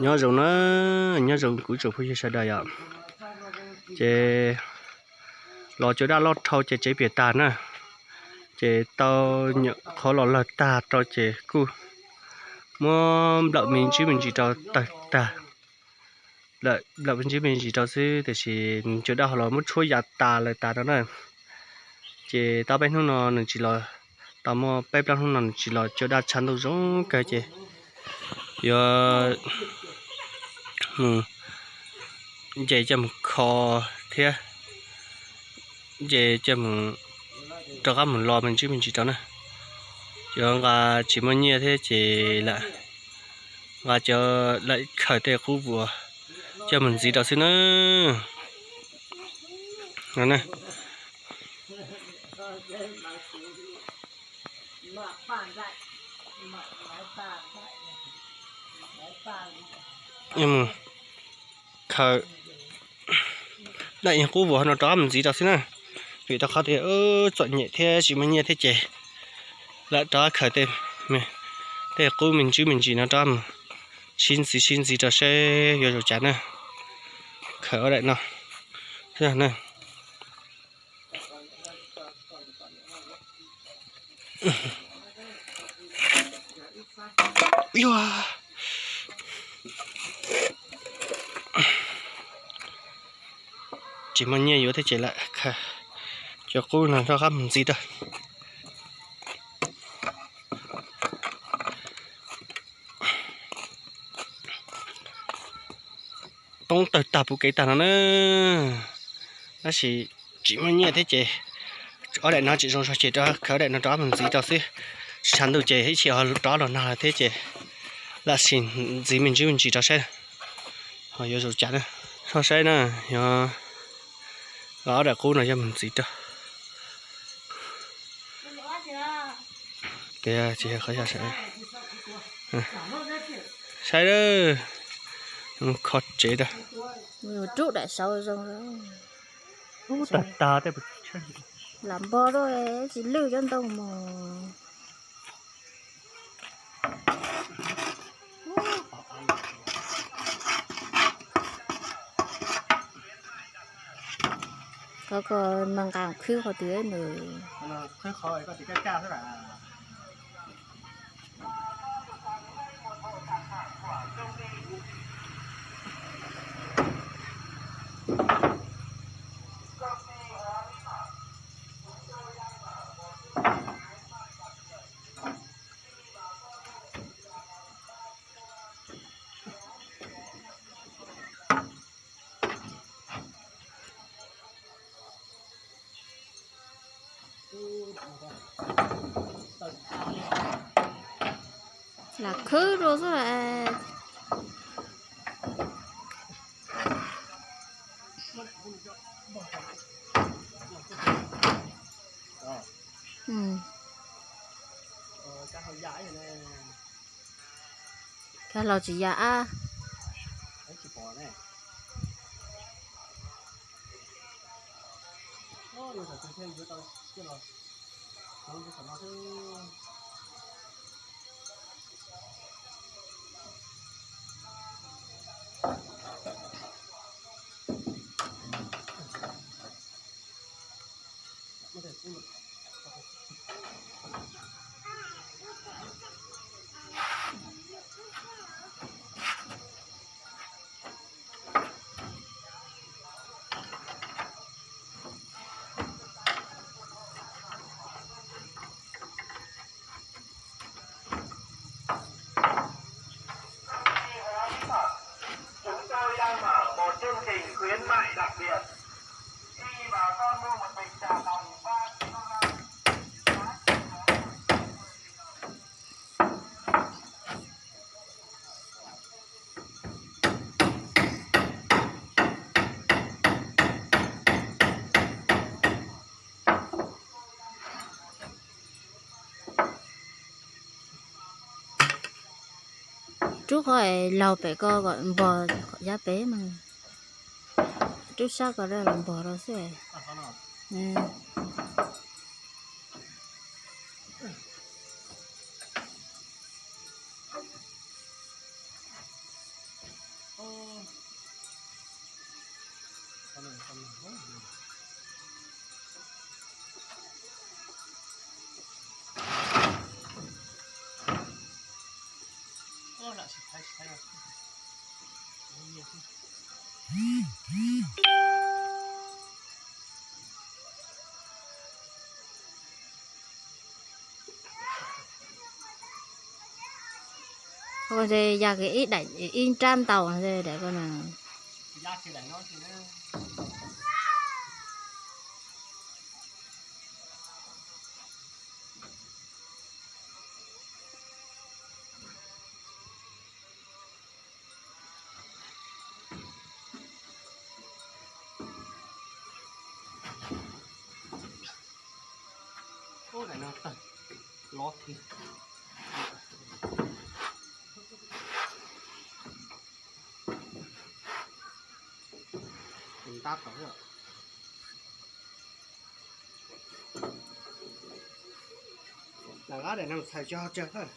Nyob zoo na, nyob zoo kuv tsoom phooj ywg sawv daws yom. Ces los cuab daj loj dhau ces tsev piam tag na, ces tau nyuam qhuav los lawg tag rau ces kuj muab nplawm me ntsis me ntsis rau tawg tag. Nplawm me ntsis me ntsis rau xwb tiam sis nws cuab daj ho los muab tshuab ya tas lawm tas rau na. Ces tau peb hnub no nws tsis los, tau muaj peb plaub hnub no nws tsis los cuab daj tshav ntuj zoo kawg ces yuav mus nce coj mus kho thiab nce coj mus rov qab mus lo me ntsis me ntsis rau na. Yuav nqa tsis muaj nyiaj thiab ces lam nqa cov lam khaws tej qub vuas coj mus ntxiv rau xwb na. Mus khaws lam qub vuas no rov qab mus ntxiv rau xwb na. Vim rau qhov tias txom nyem thiab tsis muaj nyiaj thiab ces lam rov qab khaws tej qub me ntsis me ntsis no rov qab mus sib ntxiv sib ntxiv rau seb yuav zoo cas na. Khaws ob daim no na. Tsis muaj nyiaj yuav thiab ces lam khaws cov qub no rov qab mus ntxiv rau. Poob tawg tag puv kev tag no na. Tab sis tsis muaj nyiaj thiab ces ob daim no tsis zoo zog ces rov khaws ob daim no rov mus ntxiv rau xwb. Tshav ntuj ces ib chim ho rov los nag thiab ces lam sim ntxiv me ntsis me ntsis rau saib ho yuav zoo cas na. Soj saib na, yog ob daim qub no coj mus ntxiv rau. Tias tsis yog qhov yog saib, saib mus kho tsev rau. Rub daim saud zoo. Lam npog rau tsis lwj cov ntoo mus. Koj, koj mas nqa khwb qhov twg nws. Lam khwb rau xwb las. Kav hlau tsis ya ab. Rub qhov laug pem ko kom npog yav pem mas. Rub sab ko los npog rau xwb. Ua ces yog ib daim ib nrab ntau daim ko na. Tab tom, lam qab daim no txhais tsis ho tsawg thiab.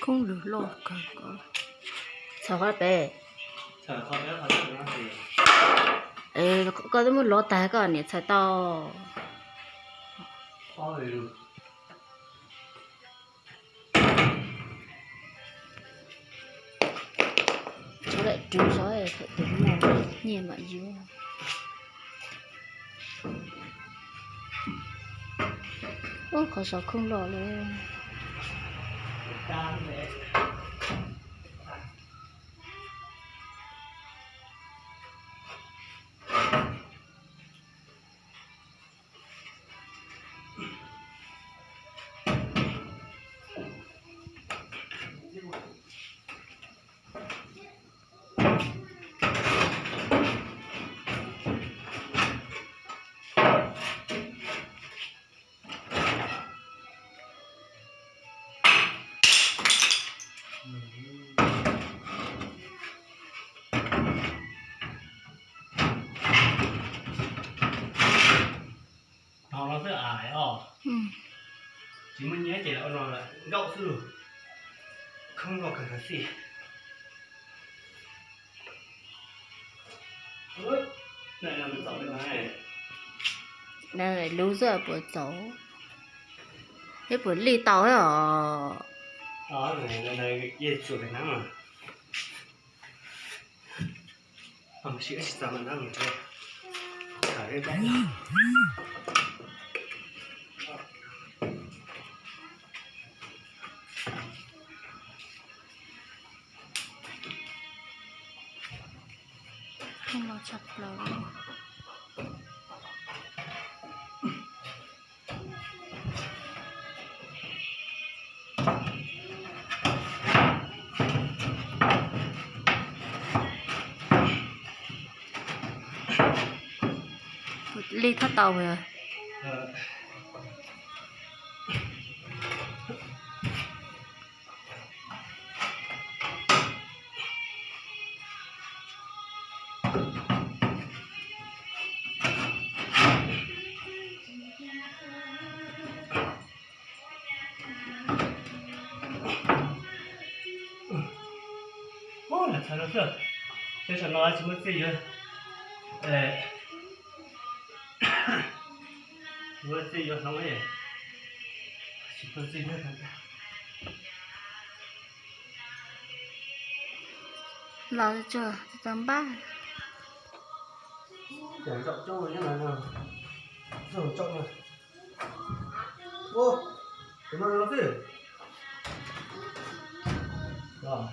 Khoob lwg loj kawg. Txhais qhov pem. Koj twb muab lov tag koj niam txhais tau. Tso daim rub zov thaum twg muaj nyiaj mam yuav. Ub, qhov saum khoob loj li. Hauv no xwb as os. Tsis muaj nyiaj ces ua no lawm nkaum xwb lauj. Khoob loj kawg nkaus xij. Lub xwb puas txaus, thiab puas lij tau thiab os. Khoob loj tshaj plaws. Lij thob tau. Ub, lam txhais no xwb, tej saum no tsis muaj txiaj yuav, tsis muaj txiaj yuav hloov, tsis muaj txiaj yuav hloov. Los tsuag tau npaj. Cov ntsaum coob nyob no, txog ntsaum no. Ua, tus no no xwb. Los.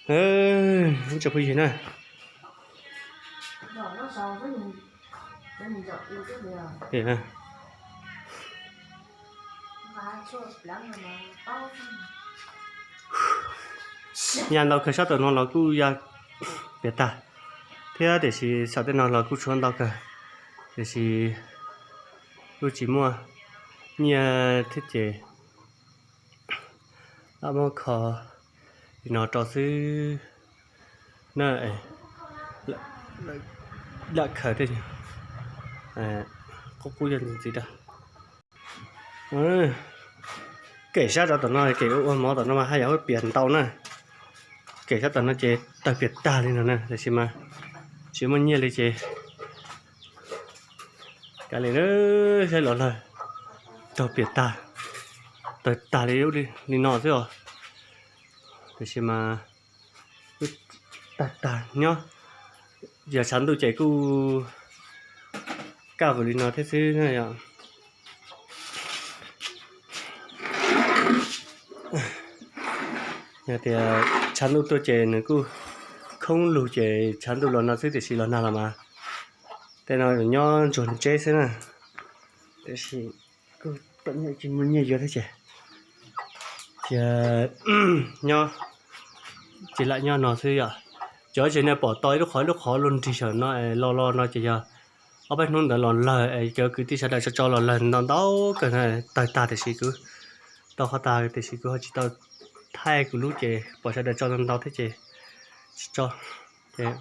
Ib tsoom phooj ywg na, ya ntau kawg, sab tom no los kuj ya piam tag thiab, tiam sis saum tej no los kuj tshuav ntau kawg, tiam sis kuj tsis muaj nyiaj thiab ces lam muab kho li no rau xwb na. Lam khaws tej qub qub yog ntxiv ntxiv rau. Kem sab rau tom no, kem ua ua mov tom no mas haj yam huab piam ntau na. Kem sab tom no ces tawg piam tag li no na, tiam sis mas tsis muaj nyiaj li ces kav liam, saib los lawg raug piam tag, tawg tag li li no xwb os. Tiam sis mas tawg tag nyob, yog tshav ntuj ces kuj kaj vwm li no thiab xwb na yom. Yog tias tshav ntuj tuaj ces nws kuj khoob lug ces tshav ntuj los no xwb, tiam sis los nag los mas tej no nyob ntsuag ntseb xwb na. Tiam sis kuj tsis muaj nyiaj yuav thiab ces cia nyob, ces lam nyob no xwb yom. Cov tsev nej pom tau ib lub qhov ib lub qhov luaj nrig saum no es los los no ces yog ob peb hnub ntawd los lawg es cov kwv tij sawv daws tso tso los lawg ntau ntau kawg, tawg tag tiam sis kuv tau qhov tag tiam sis kuv ho tsis tau thaij kuv lub ces pom sawv daws tso ntau ntau thiab ces tsis tso. Ces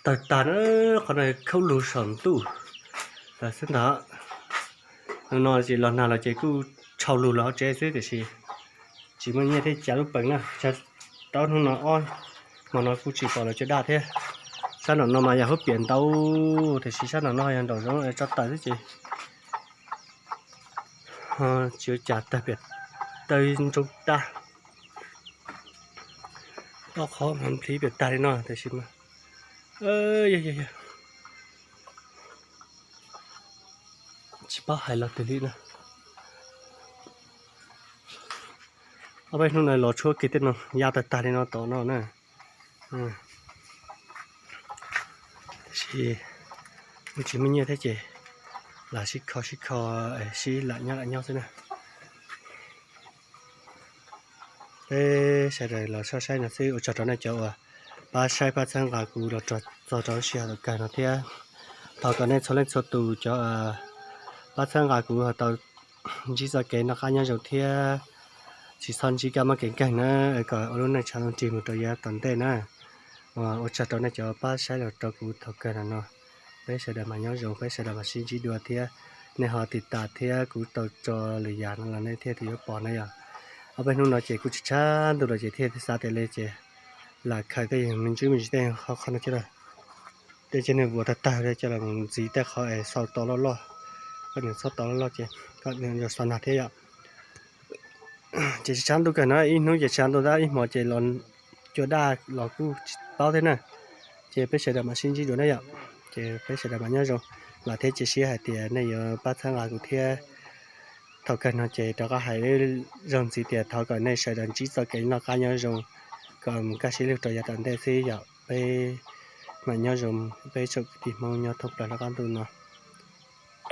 tawg tag na, qhov no khaub lug saum ntuj xwb ntag. No ces los nag los ces kuj tshau lug los hauv tsev xwb tiam sis tsis muaj nyiaj thiab, cav lub peem na. Rau hnub no ob hmo no kuj tsis pom lawv cov daj thiab. Sab nraum no mas yog huab piam ntau, tiam sis sab nraum no yog nraum zoov tso tawm xwb ces tsis ua cas, tawg piam tawg ntsoog tag. Ob qhov hmoov plhiv piam tag li no tiam sis mas yog yog yog tsis paub hais los twg li na. Ob peb hnub no los tshuab kiag tej no ya tawg tag li no tom no na. Tiam sis kuj tsis muaj nyiaj thiab ces lam sib kho sib kho, sib lam nyob lam nyob xwb na. Peb sawv daws los saib saib no xwb, ua tsaug rau nej cov uas pab saib pab txhawb nqa kuv los txog rau lub sij hawm thaum kawg no thiab. Thov kom nej txhua leej txhua tus cov pab txhawb nqa kuv ho tau ntsib txoj kev noj qab nyob zoo thiab tsis txhob ntsib kab mob kev nkeeg na, kom ua lub neej tshav ntuj nrig mus rau yav tom ntej na. Ua tsaug rau nej cov pab saib los rau kuv thaum kawg no no. Peb sawv daws mam nyob zoo, peb sawv daws mam sib ntsib dua thiab. Nej ho tiv tas thiab kuv tau tso lwm yam no los nej thiaj yuav pom na yom. Ob peb hnub no ces kuj tshav ntuj los ces thiaj xav tias li ces lam khaws tej me ntsis me ntsis tej qhov no thiab lawm. Tej ces nws vuas tag tag li coj los ntxiv tej qhov es xaus to loj loj, kom nws txhob to loj loj ces kom nws yuav xaus nag thiab yom. Ces tshav ntuj kawg no, ib hnub ces tshav ntuj tab ib hmos ces los cua daj los kuj tsis paub thiab na. Ces peb sawv daws mam sib ntsib dua na yom. Ces peb sawv daws mam nyob zoo, lam thiab cia siab hais tias nej yuav pab txhawb nqa kuv thiab. Thaum kawg no ces rov qab hais zoo ntxiv tias thov kom nej sawv daws ntsib txoj kev noj qab nyob zoo, kom mus kaj siab lug rau yav tom ntej xwb yom. Peb mam nyob zoo, peb tsoom kwv tij Hmoob nyob thoob plaws lub qab ntuj no.